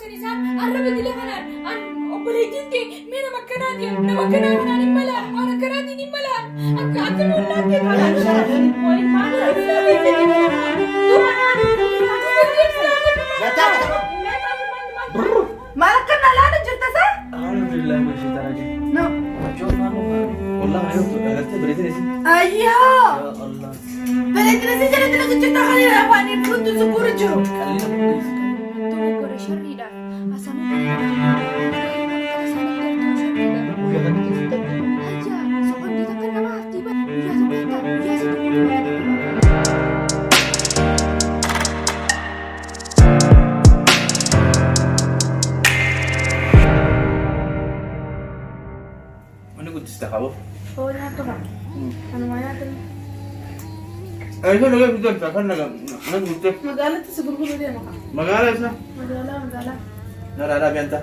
arrabsan isaan arraba dila kanaan an obboleettiin tee mee nama akkanaati nama akkanaa kanaan hin malaan waan akkanaatiin hin malaan akka akka ollaa kee Maal akka na laala jirta sa? Alhamdulillah min shaitan rajim. No. Wallah agartee bareedina isin. Ayyoo! Ya Allah. Bareedina si jalatti laga jirta kan afaaniin hundi sukuuru jiru. Qalli nama dhiisi. Dogoggora sharriidha. Asanuu Guyyaa kana keessatti Ayyaa sekoondii takka nama haftii bara guyyaa tokko hin ta'a guyyaa sadii guutuu. Wanni guddiste qabu. Oo nyaata qaba. Kanuma nyaata. Eessa nagaa fidan kan nagaa nan gutte. Magaalatti si gurguruu deema qaba. Magaalaa isa. Magaalaa magaalaa. Naraadhaa bianta.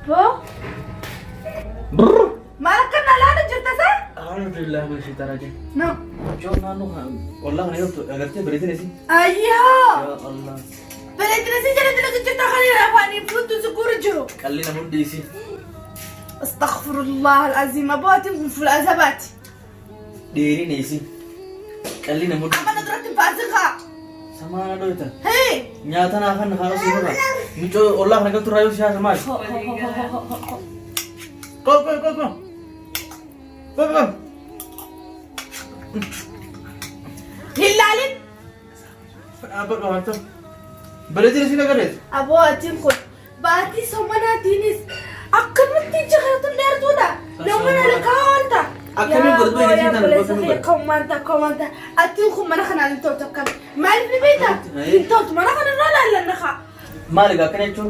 Boo maal akka na laala jirta sa? Alhamdulillah min shaitan rajim. No. Joo naannoo kana wallah agartee bareedina isin. Ayyoo! Ya Allah. Bareedina si jalatti laga jirta kan afaaniin hundi sukuuru jiru. Qalli nama dhiisi. Astaghfirullah alazim abbootiin kun fuula azabaati. Dheerina isin. Qalli nama Amma na duratti hin faasikaa. Samaana dhoyta. Hee! Nyaata naa kan haa osoo irraa. Micoo ollaa kana galtu raayuu siyaasa maali? Ko ko ko ko. Ko ko. Hin laalin. Dhaabbadhu haa ta'u. Bareedina isin agarrees. Abbootiin kun baatii sommanaatiinis akkanumatti ija kanatu dheertuudha. Nama halkaa oolta. Akkamiin godhatu ija ishee tana akkamiin godhatu? Komaanta komaanta atiin kun mana kanaan hin toltu akkami. Maaliif ni beektaa? Hin toltu mana kana irraa laallanna kaa. Maali egaa akkana jechuun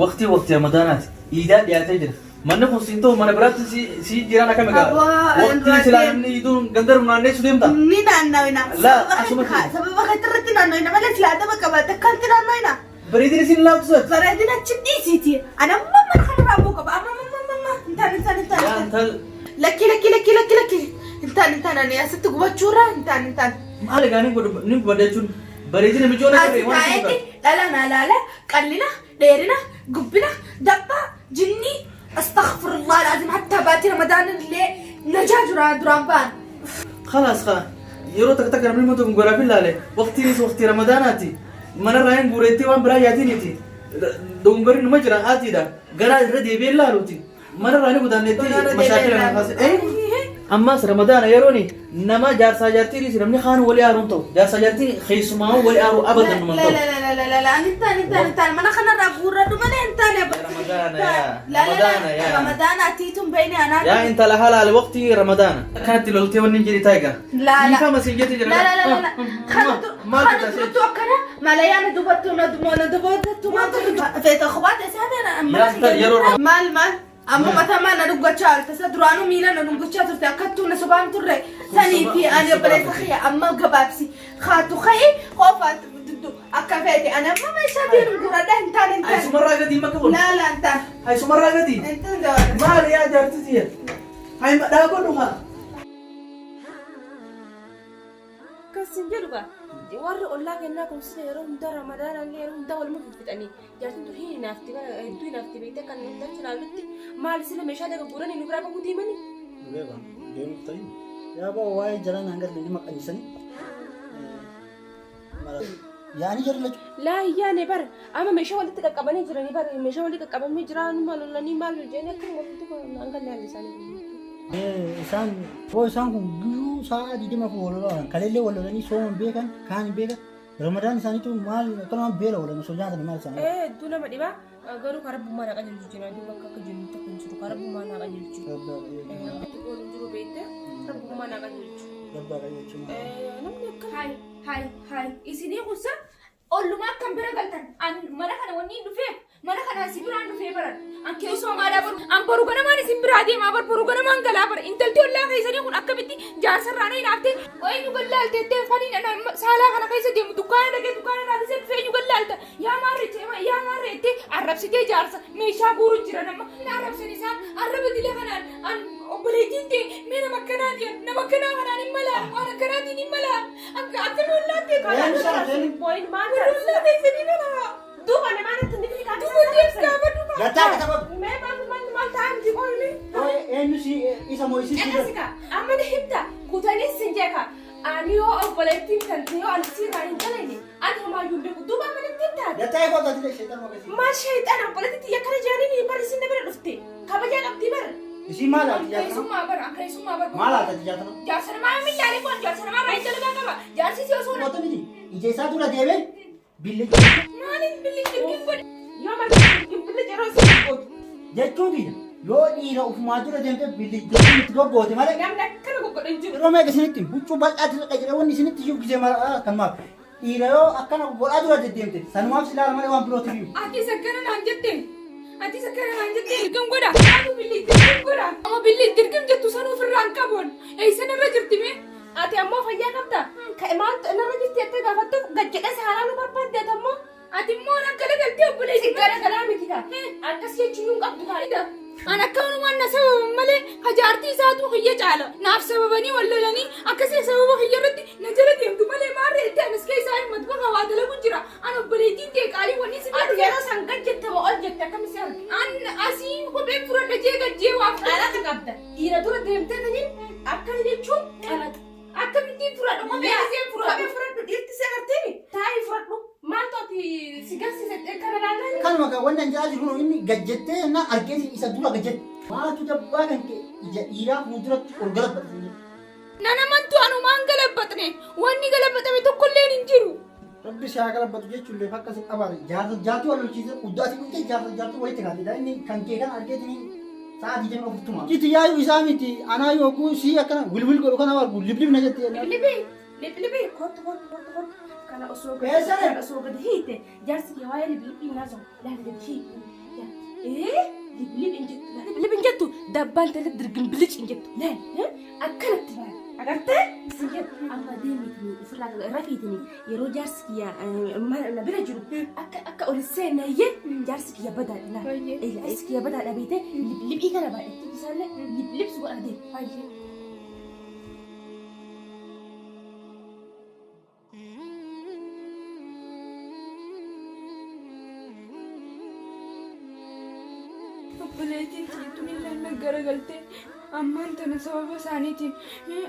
waqtii waqtii ramadaanaati. Iidaa dhiyaatee jira. Manni kun siin ta'u mana biraatti si jiraan akkam egaa? Abbaa, Waqtii silaa namni iiduun ganda naanneessu deemta. Ni naannawina. Laa, asuma Sababa keetti irratti naannawina malee silaa adaba qabaate akkanti naannawina. Bareedina isin laaftu sati. Bareedina achi dhiisiiti. Ani amma mana kana irraa bu'uu qaba. Amma amma amma amma. Hin taane hin taane hin taane. Yaa intal Lakki lakki lakki lakki lakki. Hin taane hin taane ani asitti gubachuurra hin taane hin taane. maal egaa ni godhu ni gubadha jechuun bareedina micoon Asi agarree waan taa'eeti dhala naa laala qallina dheerina gubbina dabbaa jinnii astaghfirullah alazim hatta baatii ramadaan illee najaa jira duraan ba'an. خلاص خلاص yeroo takka takka namni moto goraaf ilaale waqtiinis waqtii ramadaanaati manarraa hin guureettee waan biraa yaadiniiti dogongorri numa jira haatiidha garaa irra deebi'ee ilaaluuti manarraa ni godaanneetti mashaakila na kaase ammas ramadaana yerooni nama jaarsaa jaartiinis namni kaan walii aaruun ta'u jaarsaa jaartiin keessumaa walii aaruu abadan numa La ta'u la la la la la ani hin taane hin taane hin taane mana kanarraa guurradhu malee hin taane. Ramadaana yaa, La la la Ramadaana yaa. Ramadaana atiitu hin beekne anaa. yaa intala halaale waqtii ramadaana akkanatti loltee wanni hin jedhi taayigaa La la. dhiifama siin jette jira La la la la la. Kanatu maal kana jedha durattu akkana malayaa na dubattu na na dubattu maaltu feeta kophaate isaa feena Yaa intal yeroo maal maal amma mataa maal na dhuggachaa jirta isa duraanuu miila na dhuggachaa turte akkattuu na sobaan turre sanii fi ani obboleessa kiyya amma gabaabsi haatu ka'e qofaatu duddu akka feete ani amma meeshaa deemu guuradha hin taane hin taane Haisumarraa gadi makka kun laa laa hin taane haisumarraa gadi hin taane maali yaa jaartii tiyya hay dhaabadhu haa Akkasin jedhu gaa warri ollaa kennaa kun sila yeroo hundaa ramadaana illee yeroo hundaa waluma fixanii jaartiin tun hin hinaafti bara hedduu hinaafti beektee kan nuti achi ilaallutti maal sila meeshaa daga guuranii nu biraa bahuu deemanii. Beeba, deemuuf ta'in. Yaa boo waa'ee jalaan hanga nama qannisanii. Yaani jarri lachu. Laa hiyyaane bara amma meeshaa walitti qaqqabanii jiranii bara meeshaa walitti qaqqabamee jira nu maal lolanii maal jedhanii akka walitti hanga laalli isaanii. Isaan boo isaan kun guyyuu sa'a 24 wal lolan kaleellee wal lolanii sooma hin beekan kaan hin beekan ramadaan isaaniitu maal akkanumaan beela oolan osoo nyaatan maal isaanii. Ee hedduu nama dhibaa garuu karaa bummaa naa qajeelchu jira duuba akka akka jennu tokko hin jiru karaa bummaa naa qajeelchu. Oolu hin jiru beekte rabbummaa naa qajeelchu. Rabbaa qajeelchu. Namni akka Hai hai hai isinii kun sa ollumaa akkam bira galtan an mana kana wanni hin dhufeef Mana kanaan si biraan dhufee baran. An keessoo maalaa baru. An boru ganamaan isin biraa deemaa bar boru ganamaan galaa bara. Intalti ollaa keessanii kun akkamitti jaarsarraa na hinaaftee eenyu gallaalte jettee faniin ana saalaa kana keessa deemu dukkaana dhaqee dukkaana irraa dhufee dhufee eenyu gallaalta yaa maarree jeema yaa maarree jettee arrabsitee jaarsa meeshaa guuru jira nama. Na arrabsan isaan arraba dila kanaan an obboleettiin tee mee nama akkanaati nama akkanaa kanaan hin malaan waan akkanaatiin hin malaan akka akka ollaa tee kanaan. Eenyu sana eenyu? Booyin maal Warra ollaa teessanii malaa. Duuba namaa natti ni fi Duuba deemsi gaafadhu kaa. Gattaa kata Mee maal maal maal ta'an miti qoyni. Eenyu si isa moo isi si Akkasi kaa amma ni himta kutanii sin jeeka ani yoo obboleettiin kan ta'e yoo ani sirraa hin dalagne ani homaayyuu hin beeku duuba amma natti himta. Gattaa eegoo taatile sheexan maqasi. Maal sheexana obboleettii tiyya akkana jedhanii ni barri sin na bira dhufte kabajaa qabdi bara. Isii maal haati jaatana? Keessummaa bara keessummaa bara. Maal haati jaatana? Jaarsa namaa miidhaalee kun jaarsa namaa irraa hin dalagaa qaba. Jaarsi si osoo Qoto miti. Ija isaa dura deemee billi maaliin billi dirqin godhe. Yoo maal billi yeroo sin gootu jechuun kiyya yoo dhiira ofumaa dura deemtee billi jechuun itti goggoote malee namni akkana goggodhe hin jiru. yeroo meeqa isinitti huccuu bal'aatti dhaqqa jedhee wanni isinitti iyyuu gisee mara kan maaf dhiira yoo akkana godhaa dura deddeemte sanumaaf si ilaala malee waan birootiif himu. Atis akkana naan jette. Atis akkana naan jette dirqin godha. Atu billi dirqin godha. Amma billi dirqin jettu san ofirraa hin qabuun. Eessan irra jirti mee? Ati ammoo fayyaa qabda. Ka maaltu narra jirti jettee gaafattuuf gad jedhee si haalaa nu barbaadde ati ammoo. Ati immoo akka galtee obboleessi Si gara galaa miti kaa. Akkas jechuun hin qabdu kaa. An akka wanumaan na sababan malee hajaartii isaatu kiyya caala. Naaf sababanii wal lolanii akkasii sababa kiyya irratti na jala deemtu malee maarree itti anas keessaa hin matbaqa waa dalagu jira. An obboleettiin tee qaalii wanni si Ati yeroo san gad jette moo ol jette akkam si arge? An asii kopheen fudhadha jee gajjee waa Qalata qabda. Dhiira dura deemtee taniin akkana jechuun qalata. Akkamittiin fudhadha kophee isee fudhadha. Kophee fudhadhu dhiirti si agarteemi taa'ii fudhadhu. Maaltu ati si garsiise kana laallaa? Kanuma kan wanni an jedhaa jiru kun inni gad jettee na argee isa dura gad jette. Maaltu dabbaa kan kee ija dhiiraa fuulduratti ol galabbata siin jedhe. Nan amantu anumaan galabbaxne wanni galabbaxame tokkolleen hin jiru. Rabbi si haa galabbatu jechuun illee akka si qabaate jaarsa jaartii wal lolchiise uddaati dhuftee jaarsa jaartii walitti kaatedha inni kan kee kan argeetini sa'a digdami afurtuma. Iti yaayuu isaa miti anaa yogguu sii akkana wilwil godhu kana argu liblib na jetti. Liblibii liblibii kottu kottu kottu kottu kana osoo gadi Eessa kana osoo gadi hiite jaarsi kee waa'ee liblibii naasoo laala gadi hiite. Ee liblib hin jettu laala liblib hin jettu dabbaan tele dirgin bilic hin jettu laala akkanatti laala agartee sin jettu amma deemiitini ofirraa rafiitini yeroo jaarsi kiyya na bira jiru akka akka ol seenayyee jaarsi kiyya badaadha laala. Jaarsi kiyya badaadha beetee liblibii kana baay'atti isaallee liblibsu godha deema. Obboleettiin tiyya illee garagaltee ammaan tana sababa isaaniitiin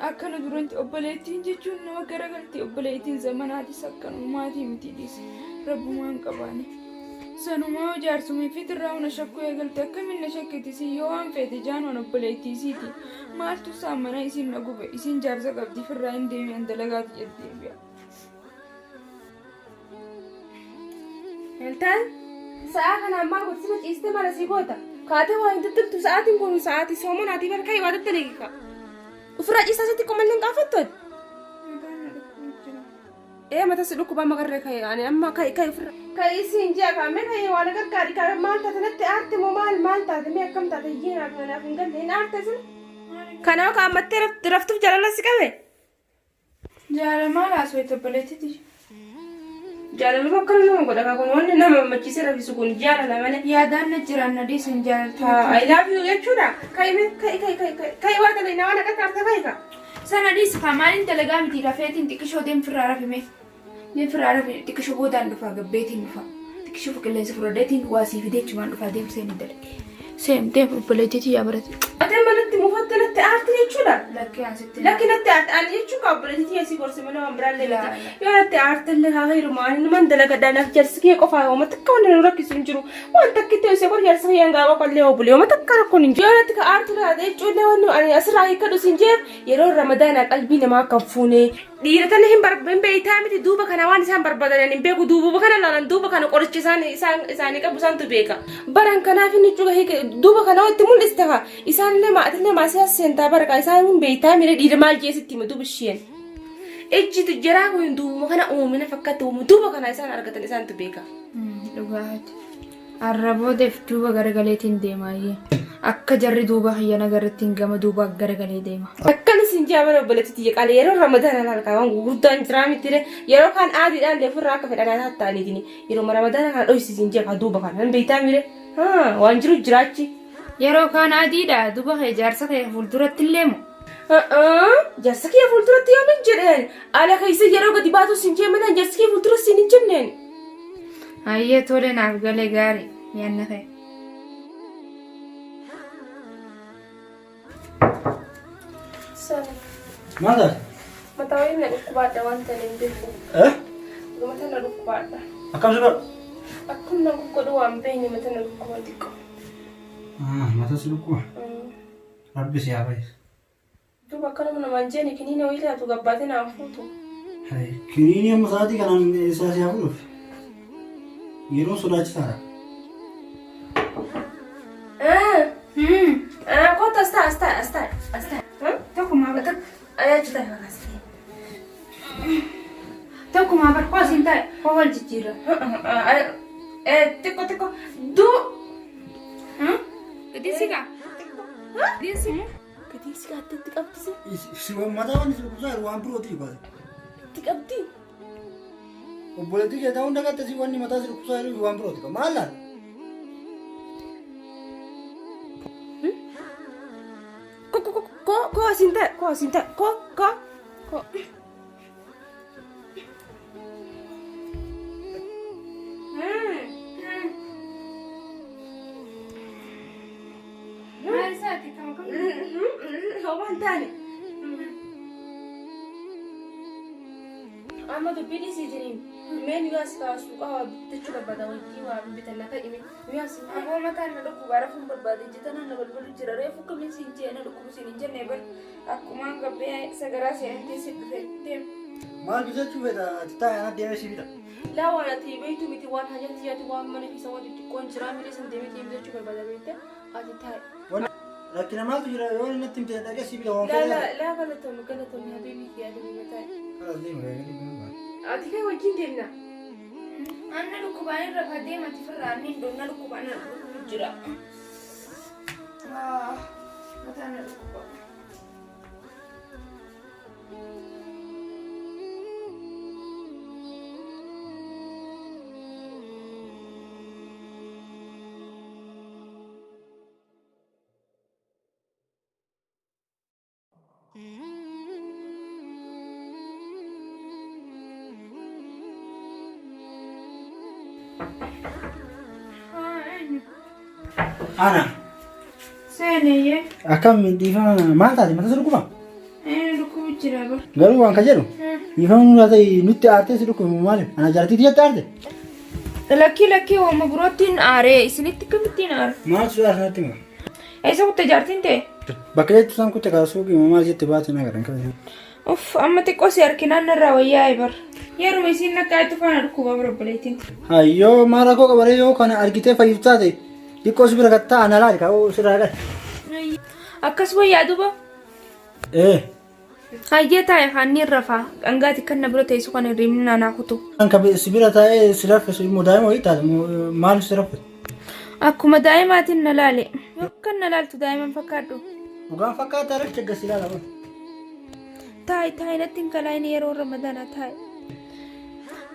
akkana duranti obboleettiin jechuun nama garagaltee obboleettiin zamanaatis akkanumaatii miti dhiise rabbumaan qabaane. Sanumaa jaarsumii fi tirraa na shakkuu eegalte akkamiin na shakkiti si yoo waan feete jaanuun obboleettii isiiti maaltu isaan mana isin na gube isin jaarsa qabdi firraa hin deebi'an dalagaati jedhee. Heltaan sa'a kana ammaa gorsina ciiste mala si goota. Kaatee waa hin tuttuqtu sa'aatiin kun sa'aatii soomanaatii bara ka'ee waa daddalee ka. Ofirraa ciisaa sitti qomallee hin qaafattu. Ee mata si dhukkuba amma garree ka'e ani amma ka'e ka'e ofirra. Ka'e siin ji'a kaa'ame ka'e waan gargaari kaa'e maal taate natti aarte moo maal maal taate mee akkam taate iyyee naaf naaf hin galle hin aarte sin. Kanaaf kaa'ammattee raftuuf jaalala si qabe. Jaalala haasawaa obboleettiiti. Jaalaluma akkana nama godha kun wanni nama mammachiisee rafisu kun jaalala malee. Yaadaan na jiraan na dhiisan jaalaltu. I love you jechuudha. Ka'i mee ka'i ka'i ka'i ka'i ka'i waa dalai nama na qarqaarta ka'i ka. Sana dhiisa kaa maaliin dalagaa miti rafeetiin xiqqishoo deemfirraa rafime. Deemfirraa rafe xiqqishoo boodaan dhufaa gabbeetiin dhufa. Xiqqishoo qilleensa fudhadheetiin waa sii fidee achumaan dhufaa deemsee ni dalage. Seem deem obboleettiitii yaa barate. Ati amma natti mufatte natti aarte jechuudha. Lakkee asitti. Lakki natti aarte ani jechuun ka obboleettii tiyya si gorse malee waan biraallee miti. Yoo natti aarte illee haa heerumaa ani numan dalagadhaa naaf jarsi kiyya qofaa yooma takka wanni nu rakkisu hin jiru. Waan takki ta'e isa gorsa jarsi kiyya hangaa qofallee obbolee yooma takka rakkoon hin jiru. Yoo natti ka aartu taate jechuullee wanni ani asirraa hiikkadhu siin jeef yeroo ramadaanaa qalbii namaa kan fuune. Dhiira tana hin hin beektaa miti duuba kana waan isaan barbaadan hin beeku duuba kana laalan duuba kana qoricha isaan isaan isaanii qabu isaantu beeka. Baran kanaaf inni cuga hiike duuba kana itti mul'iste haa isaan illee maatillee maasii as seentaa barqa isaan hin beektaa mire dhiira maal jeesitti hima duuba isheen. Ijji jaraa kun duuba kana uumina fakkaatti uumu duuba kana isaan argatan isaantu beeka. Dhugaati. Arra boodeef duuba garagaleetiin deemaayyee. Akka jarri duuba hayyana garattiin gama duuba garagalee deema. Akkan isin jaabara obboleettii tiyya qaali yeroo ramadaana laal waan gurguddaan jiraa miti yeroo kaan aadiidhaan leefurraa akka fedhan ta'aniitiin yeroo ramadaana kana dhoysiisin jee duuba kana hin beektaa mire waan jiru jiraachi. Yeroo kaan adiidha duuba kee jaarsa kee fuulduratti illee mu. Jaarsa kee fuulduratti yoo min jedheen ala keessa yeroo gadi baatu sin jee mana jaarsa kee fuuldura sin hin jenneen. Hayyee tole naaf galee gaarii yaanna kee. Maal taate? Mataa wayii na dhukkubaadha waan ta'eef hin beeku. Eh? Mataa na dhukkubaadha. Akkam si godhu? Akkuma na guggodhu waan beekne mataa na dhukkuba xiqqoo. Mataa si dhukkuba. Rabbi si haa fayyisu. Duuba akkanuma namaan jeeni kiniina wayii laatu gabbaatee naan fuutu. Kiniinii amma sa'aatii kanaan isaa si haa fuudhuuf. Yeroo sodaachisaadha. Kottu as ta'a as ta'a as ta'a as ta'a. Tokkumaa bakka Achi ta'a bakka tokkumaa bakka hoosiin ta'e koo wal jijjiirra. Xiqqoo xiqqoo duu. Gadi sigaa. Gadi sigaa. Gadi sigaa itti qabdisi. Si mataa waan si dhukkubsaa jiru waan birootii baase. Itti qabdi. Obboleettii kee ta'uun dagatte si wanni mataa si dhukkubsaa jiru waan birooti. Maal laata? Ko ko ko ko asiin ta'e ko asiin ta'e ko ko ko. Maal isaati kam kam? Waan taane. Amma dubbiin isiitiin mee nu yaas kaasu qaba bitachuu barbaada wajjii waa bitanna ta'ime nu yaas. Aboo mataan na dhukkuba rafuun barbaade jettana na balbalu jira reefu kamiin siin jee na dhukkubu siin hin jenne bar akkumaan gabbee sagaraa seenatti si dhufe deem. Maal bitachuu feeta? Ati taa'ee ana deemee si bita. Laa waan ati beektu miti waan hajatti yaati waan mana keessa waan xixiqqoon jira miidhee san deemee bitachuu barbaada beekte ati taa'e. Rakkina maaltu jira yoo inni natti himte dhaqee si bita waan Laa fedhe. laa laa galatoomi galatoomi habiibii kiyyaa deemee taa'e. Kanas deemu galee. Ati kee wajjin deemna. Anna dhukkubaan irra fadee mati firraa inni na dhukkubaan na dhukkubu jira. Mataan na dhukkuba. Ana. Seeneyyee. Akkam dhiifama maal taate mataa si dhukkuba? Dhukkubu jira bar. Garuu waan ka jedhu dhiifama nurraa ta'e nutti aartee si dhukkuba maaliif? Ana jaartii tiyyatti aarte? Lakkii lakkii waama biroottiin aaree isinitti kamittiin aare? Maal si aarsa natti hima? Eessa kutte jaartiin ta'e? Bakka jettu isaan kutte kaasuu maal jette baate na garan. Uff amma xiqqoo si harkinaan narraa wayyaa'e bar. Yeruma isiin nakkaa itti faana dhukkuba bira obboleettiin. Hayyoo maal rakkoo qabaree yoo kana argitee fayyif taate xiqqoo si bira gattaa ana laali kaa'uu sirraa qale. Akkas wayyaa duuba. Ee. Hayyee taa'e kaanni irra faa dhangaati kan na bira teessu kan hirribni naanaa kutu. Kan si bira taa'ee si raffisu immoo daa'ima wayii taate maaliif si raffisu? Akkuma daa'imaatiin na laale. Kan na laaltu daa'iman fakkaadhu. Dhugaan fakkaata irratti gasi ilaala. Taa'i taa'i natti hin kalaa'in yeroo ramadaanaa taa'i.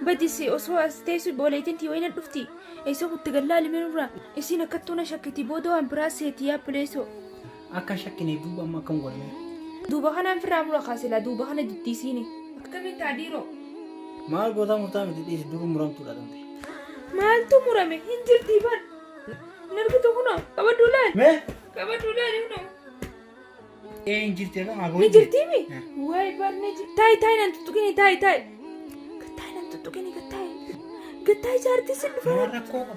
Badisi osoo as teessu obboleettiin tii wayina dhufti. Eessa kutte gallaali minurraa. Isiin akkattuu na shakkiti booda waan biraa seeti yaa bileesoo. Akka shakkine duuba amma akkam godhame. Duuba kanaan firraa mura kaasila duuba kana jiddiisiini. Akkamiin taa dhiiroo? Maal goota murtaa miti dhiisi duruu muramtuudha dhamte. Maaltu murame hin jirtii bar. Hin argitu kunoo qabaduu laali. Mee? Qabaduu laali kunoo. Ee hin jirti akka Ni jirtii mi? Waay bar ni jirti. Taayi taayi nan tuttuqini taayi taayi. Gattaayi nan tuttuqini gattaayi. Gattaayi jaartii sin dhufa. Maal rakkoo qaba?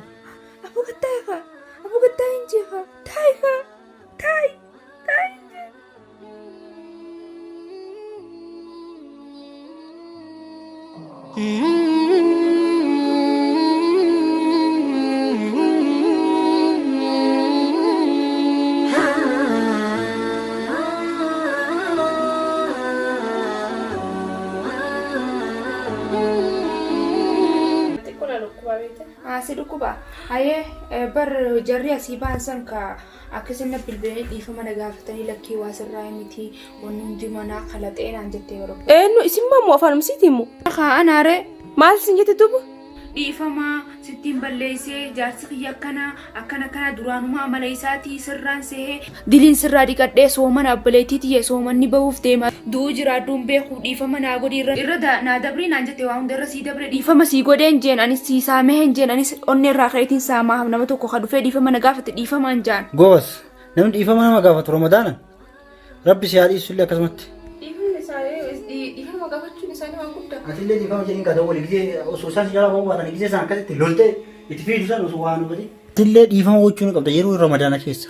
Abu gattaayi kaa. Abu gattaayi hin jee kaa. Taayi kaa. Taayi. Taayi hin jee. Xiqqoo na dhukkubaa beekte. Haa si dhukkuba. Hayee bar jarri asii ba'an san ka akkasin na bilbilanii dhiifama na gaafatanii lakkii waa sirraa miti wanni hundi manaa kalaxee naan jettee yeroo. Eenyu isin moo afaan misiitii moo? Haa anaaree. Maal isin jette duuba? Dhiifama sittiin balleessee jaarsi kiyya akkana akkana akkana duraanuma amala isaatii sirraan sehee diliin sirraa dhiqadhee soomana abbaleettii tiyya soomanni bahuuf deema du'uu jiraadhuun beeku dhiifama naa godhi irra irra naa dabrii naan jette waa hunda irra sii dabre dhiifama sii godheen jeen anis sii saamee hin jeen anis onnee irraa ka'eetiin saamaa nama tokko ka dhufee dhiifama na gaafate dhiifamaan jaan. Goobas namni dhiifama nama gaafatu Ramadaana Rabbi si haa dhiisu illee akkasumatti. Dhiifamni isaanii dhiifama gaafachuun isaanii waan guddaa. Ati illee dhiifama jedhiin kaa ta'u gisee osoo isaan si jalaa ba'uu baatan gisee isaan akkasitti loltee itti fiidu san osoo waan hubate. Ati illee dhiifama gochuu ni qabda yeroo Ramadaana keessa.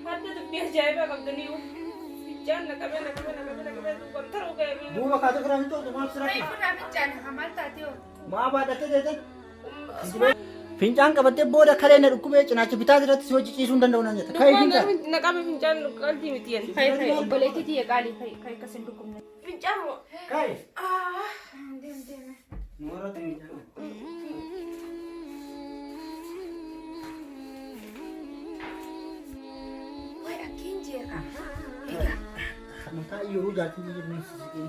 Hadda dubbii ajaa'ibaa qabdanii fincaan na qabee na qabee na qabee na qabee duubaan taruu ga'e. Duuba kaatee firaa hin toltu maaf sirratti. Maal taatee hoo? Maa baadhattee teete? Fincaan qabattee booda kalee na dhukkubee cinaacha bitaa irratti si hojii ciisuu hin danda'u naan jetta. Ka'i fincaan. Na qabe fincaan qalbii miti jenna. Kai kai obboleettii tiyya qaalii kai kai akkas hin dhukkubne. Fincaan moo? Ka'i. Deem deem. Noorratti fincaan. Waay akkiin jeeqa. Egaa. Mataa yeroo jaartiin jedhu nan sissiqee.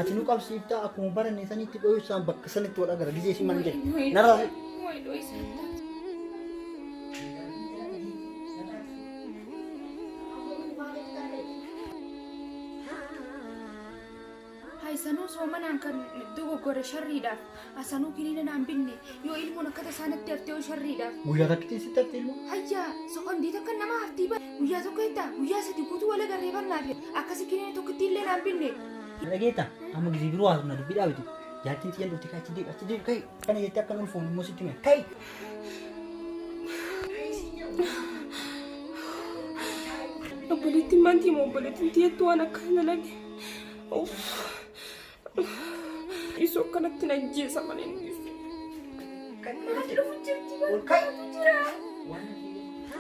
Ati nu qabsiiftaa akkuma baranne sanitti dho'isaan bakka sanitti wal agarra gizee si mana jedhe. Narraa Waay dho'isaan taate. Haysanuu soomanaan kan dogoggore sharriidhaaf asanuu kiniina naan binne yoo ilmoon akka tasaa natti haftee yoo sharriidhaaf. Guyyaa takkitti sitti hafte ilmoo. Hayya sekondii takka nama haftii bar guyyaa tokko jettaa guyyaa sadi guutuu wal agarree barnaaf akkasi kiniina tokkitti illee naan binne. Na dhageetta amma gizee biroo haasofna dubbii dhaabitu. Jaartiin xiyyan dhufte ka'i achi deebi achi deebi ka'i. Kana jettee akka nu ulfoon immoo sitti hime ka'i. Obboleettiin maantii moo obboleettiin tiyyattu waan akkana dalage. Uff. Isoo akkanatti na ajjeesa malee hin dhiisu. Maaltu dhufu jirti bar Ol ka'i. maaltu jira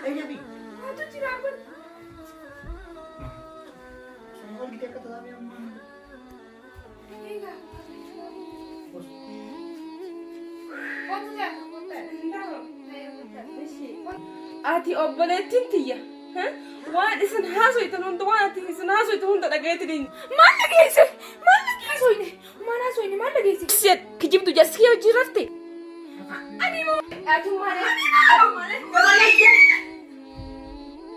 Ka'i deebi. maaltu jira bar. Suma argite akka tasaa bee ammaa. Egaa. Kottu jaa kottu. Ati obboleettiin tiyya. Waan isin haasoytan hunda waan ati isin haasoytan hunda dhagayeetiin. Maal dhageesse? Maal dhageesse? Maal haasofne? Maal dhageesse? Kijibdu jaarsi kee wajjin rafte. Ani moo? Ati maal?